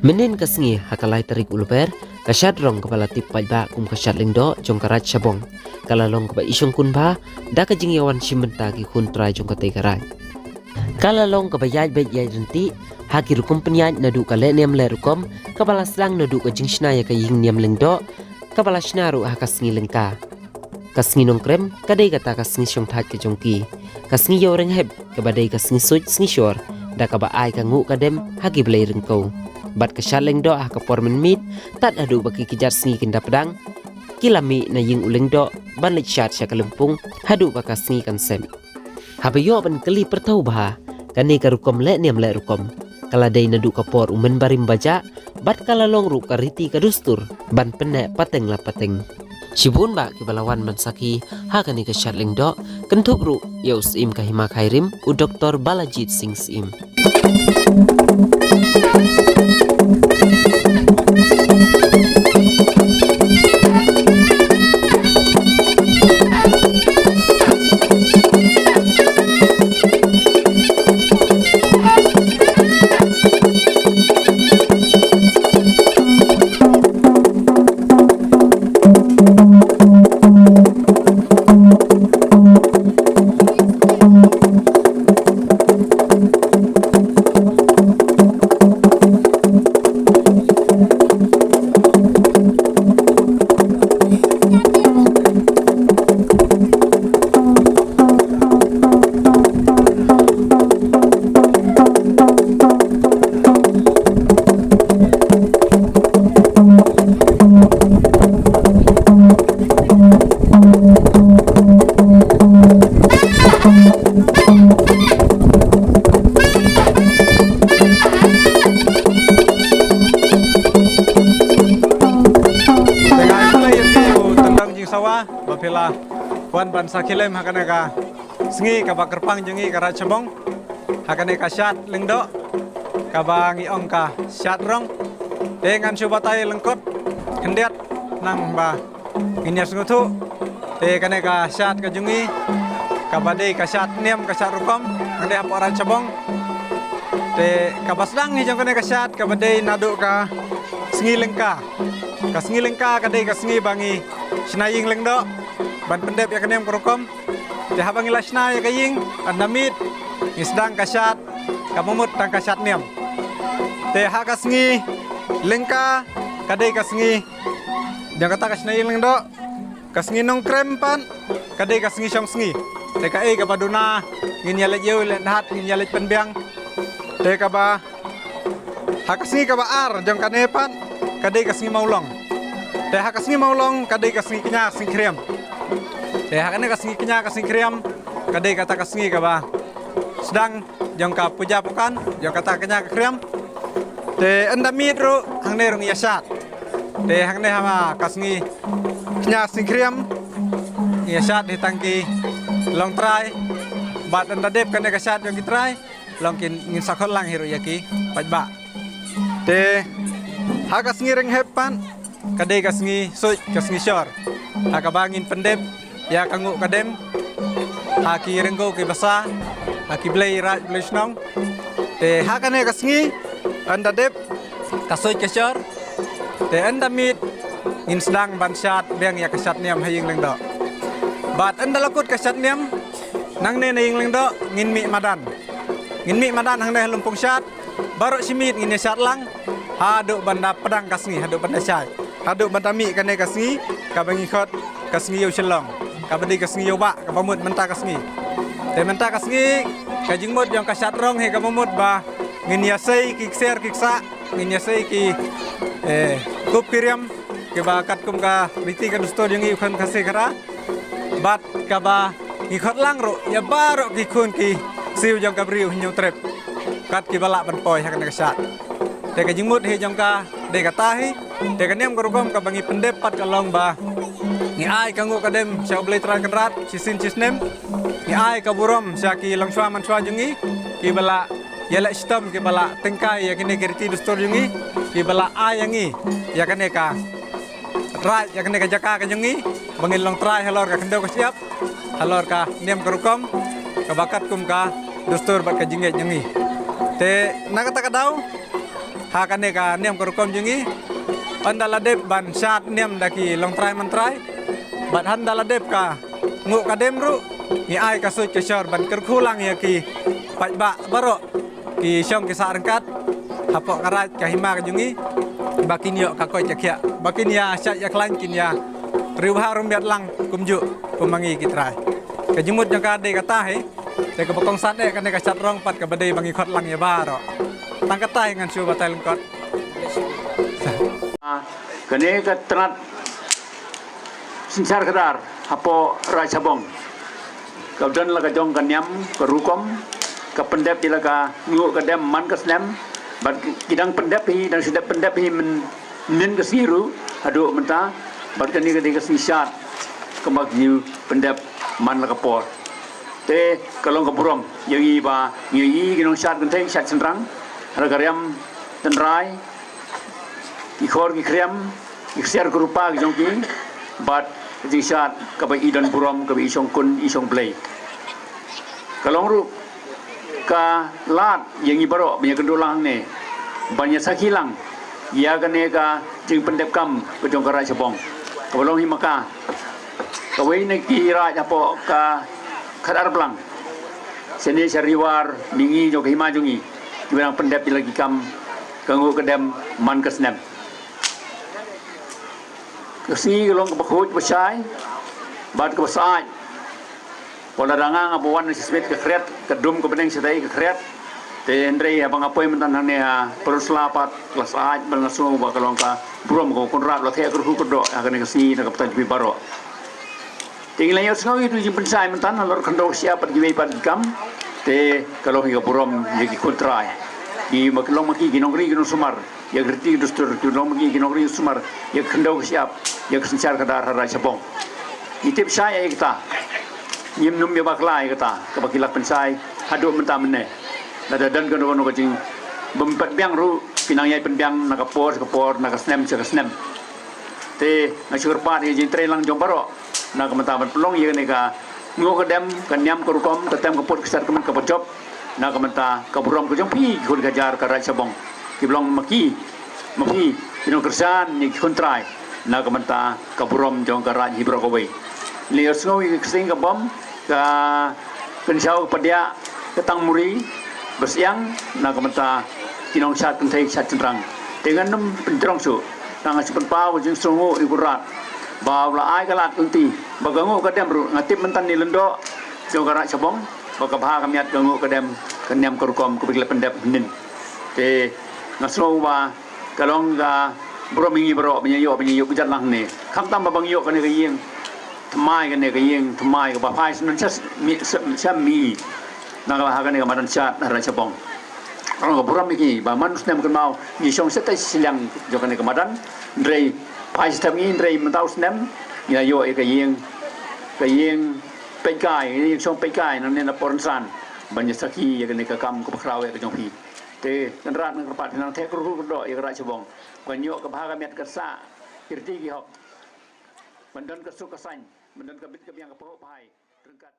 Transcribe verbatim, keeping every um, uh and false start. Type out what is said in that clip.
Mynhynnin ka sngi ha ka lai tarik u Lber, ka Shad Rong kaba la tip paidbah kum ka Shad Lyngdoh jong ka Raid Shabong ka la long kaba i shongkun bha da ka jingïawan shim bynta ki khun trai jong katei ka raid. Ka la long kaba ïaid beit ïaid ryntih ha ki rukom pynïaid naduh ka leh niam leh rukom kaba la sdang naduh ka jingshna ïa ka ïing niam Lyngdoh kaba la shna ruh ha ka sngi Lyngka. Ka sngi Nongkrem ka dei kata ka sngi shongthait ka jong ki. Ka sngi Ïawrynghep kaba dei ka sngi suit sngi shor da kaba ai ka nguh ka dem ha ki blei ryngkew. Bad ka Shad Lyngdoh ha ka por mynmiet tad haduh ba ki kjat sngi kin da pdang, ki la mih na ïing u Lyngdoh ban leit shad sha ka lympung haduh ba ka sngi kan sem. Haba ïoh ban kylli pyrthew bha, kane ka rukom leh niam leh rukom ka la dei naduh ka por u mynbarim bajah bad ka la long ruh ka riti ka dustur ban pynneh pateng la pateng. Shibun bah kiba la wan ban sakhi ha kane ka Shad Lyngdoh, kynthup ruh ïa u Syiem ka Hima Khyrim, u Doktor Balajied Singh Syiem. Tang ïa phi u Tyndong Jingsawa ba phi la wan ban sakhi lem ha kane ka sngi kaba kyrpang jong ngi ka Raid Shabong ha kane ka Shad Lyngdoh kaba ngi ong ka Shad Rong. Te ngan shu batai lyngkot khyndiat nang ba ngin ïa sngewthuh. Te kane ka shad ka jong ngi kaba dei ka shad niam ka shad rukom hangne hapoh Raid Shabong. Te kaba sdang hi jong kane ka shad kaba dei naduh ka sngi Lyngka. Ka sngi Lyngka ka dei ka sngi ba ngi shna ïing Lyngdoh ban pyndep ïa ka niam ka rukom. Te haba ngi la shna ïa ka ïing, ynda miet ngi sdang ka shad kaba mut tang ka shad niam. Te ha ka sngi Lyngka ka dei ka sngi jong kata ka shna ïing Lyngdoh. Ka sngi Nongkrem pat ka dei ka sngi shong sngi. Te kaei kaba duna ngin ïa leit ïew leit hat, ngin ïa leit pynbiang. Te kaba Ha ka sngi kaba ar jong kane pat ka dei ka sngi Mawlong. Te ha ka sngi Mawlong ka dei ka sngi kñia sngi khriam. Te ha kane ka sngi kñia ka sngi khriam ka dei kata ka sngi kaba sdang jong ka puja pukan jong kata ka kñia ka khriam. Te ynda miet ruh hangne ruh ngi ïa shad. Te hangne ha ka sngi kñia sngi khriam ngi ïa shad hi tang ki longtrai. Bad ynda dep kane ka shad jong ki trai long kin ngin sa khot lang hi ruh ïa ki paidbah. Te ha ka sngi Rynghep pat ka dei ka sngi suit ka sngi shor ha kaba ngin pyndep ïa ka nguh ka dem ha ki ryngkew ki basa, ha ki blei raid blei shnong. Te ha kane ka sngi ynda dep ka suit ka shor, te ynda miet ngin sdang ban shad biang ïa ka shad niam ha ïing Lyngdoh. Bad ynda la kut ka shad niam nangne na ïing Lyngdoh ngin mih madan. Ngin mih madan hangne ha lympung shad. Baroh shi miet ngin ïa shad lang haduh ban da pdang ka sngi, haduh ban da shai, haduh ban da mih kane ka sngi kaba ngi khot ka sngi Ïew Shillong, kaba dei ka sngi ïew bah kaba mut mynta ka sngi. Te mynta ka sngi ka jingmut jong ka shad rong hi kaba mut ba ngin ïa sei ki ksiar ki ksah, ngin ïa sei ki, eh, kup ki riam kiba katkum ka riti ka dustur jong ngi u khun Khasi Khara. Bad kaba ngi khot lang ruh ïa baroh ki khun ki siew jong ka Bri u Hynñiewtrep kat kiba lah ban poi ha kane ka shad. Te ka jingmut hi jong ka dei kata hi. Te ka niam ka rukom kaba ngi pyndep pat ka long ba ngi ai ka nguh ka dem sha U Blei Trai Kynrad shisien shisnem. Ngi ai ka burom sha ki longshuwa manshuwa jong ngi kiba la ïaleh shitom, kiba la tyngkai ïa kine ki riti dustur jong ngi, kiba la ai ïa ngi ïa kane ka raid, ïa kane ka jaka ka jong ngi ba ngin long trai halor ka khyndew ka shyiap, halor ka niam ka rukom kaba katkum ka dustur bad ka jingngeit jong ngi. Te na kata ka daw Ha kane ka niam ka rukom jong ngi, hynda la dep ban shad niam da ki longtrai mantrai, bad hynda la dep ka nguh ka dem ruh, ngi ai ka suit ka shor ban kyrkhu lang ïa ki paidbah baroh, ki shong ki sah ryngkat hapoh ka raid ka hima ka jong ngi, ba kin ïoh ka koit ka khiah, ba kin ïa shait ïa khlaiñ, kin ïa riewbha rymbiat lang kumjuh kum ma ngi ki trai. Ka jingmut jong ka dei kata hi. Te kaba kongsan eh kane ka shad rong pat kaba dei ba ngi khot lang ïa baroh. Tang kata hi, ngan shu batai lyngkot. Kane ka tnat synshar khadar hapoh Raid Shabong ka don la ka jong ka niam ka rukom, ka pyndep ïa la ka nguh ka dem man ka snem. Bad ki dang pyndep hi, dang shu dep pyndep hi myn-, mynnin ka sngi ruh haduh mynta. Bad kane ka dei ka sngi shad kaba ki pyndep man la ka por. Te ka long ka burom ïa ngi ba ngi ïohi ki nongshad kynthei shad shynrang, ha ka riam tynrai, ki khor ki khriam, ki ksiar ki rupa ki jong ki, bad ka jingshad kaba i don burom, kaba i shongkun i shongblei. Ka long ruh ka lad ïa ngi baroh ban ïakynduh lang hangne, ban ïasakhi lang ïa kane ka jingpyndep kam ka jong ka Raid Shabong kaba long hi ma ka, kawei na ki raid hapoh ka Khatar Blang. Shane sha Ri War mihngi jong ka hima jong ngi, kiba dang pyndep ïa la ki kam ka nguh ka dem man ka snem. Ka sngi ka long kaba khuid ba shai bad kaba syaid. Wat la dang nga ba wan sha Smit ka khriat, ka dum ka bneng shatai ka khriat. Te hynrei haba nga poi mynta hangne ha Pynursla pat la syaid, bad nga sngew ba ka long ka burom kaba kynrad, la theh kyrkhu kyrdoh ha kane ka sngi na ka bynta jong phi baroh. Te ngi la ïohsngew ïa utu u jingpynshai mynta halor khyndew ka shyiap bad kiwei pat ki kam. Te ka long hi ka burom ïa ki khun trai, ki ma, ki long ma ki ki nongri ki nongsumar ïa ka riti ka dustur, ki long ma ki ki nongri sumar ïa ka khyndew ka shyiap, ïa ka synshar khadar ha Raid Shabong. Ngi tip shai ïa kata, ngim nym ïa bakla ïa kata kaba ki la pynshai haduh mynta mynne. Lada don kano kano ka jingbym pat biang ruh, ki nang ïai pynbiang na ka por sha ka por, na ka snem sha ka snem. Te nga shu kyrpad ïa ka jingtrei lang jong baroh na ka bynta ban pynlong ïa kane ka nguh ka dem, ka niam ka rukom, ka tem ka put, ka shad ka met kaba jop, na ka bynta ka burom ka jong phi ki khun ki hajar ka Raid Shabong, kiba long ma ki, ma phi ki nongkyrshan, ïa ki khun trai, na ka bynta ka burom jong ka raid hi baroh kawei. Ngi la ïohsngew ïa ka ksing ka bom, ka kynshew ka padiah, ka tang muri ba shyiang na ka bynta ki nongshad kynthei shad shynrang. Te ngan nym pynjrong shuh, tang nga shu pynpaw ka jingsngewnguh ïa u Kynrad ba u la ai ka lad ka lynti ba ka nguh ka dem ruh, nga tip mynta ne lyngdoh jong ka Raid Shabong, ba ka bha ka miat ka nguh ka dem, ka niam ka rukom kaba ki la pyndep mynnin. Te nga sngew ba ka long ka burom ïa ngi baroh ban ïa ïoh, ban ïa ïoh kjat lang hangne. Khamtam ba ban ïoh kane ka ïing thymmai, kane ka ïing thymmai kaba phai sha, sha, sha mi na ka, ha kane ka madan shad ha Raid Shabong. Ka long ka burom ïa ngi ba man u snem kynmaw ngi shong shatai shiliang jong kane ka madan. Hynrei phai sha thep ngi, hynrei mynta u snem ngi la ïoh ïa ka ïing, ka ïing peitkai, ka ïing shong peitkai nangne na Port Rynsan, ban ïa sakhi ïa kane ka kam kaba khraw ïa ka jong phi. Te Kynrad nga kyrpad phin nang theh kyrkhu kyrdoh ïa ka Raid Shabong, ban ïoh ka bha ka miat ka sah, ki riti ki hok, ban don ka suk ka saiñ, ban don ka bit ka biang, ka pyrshah bha ryngkat.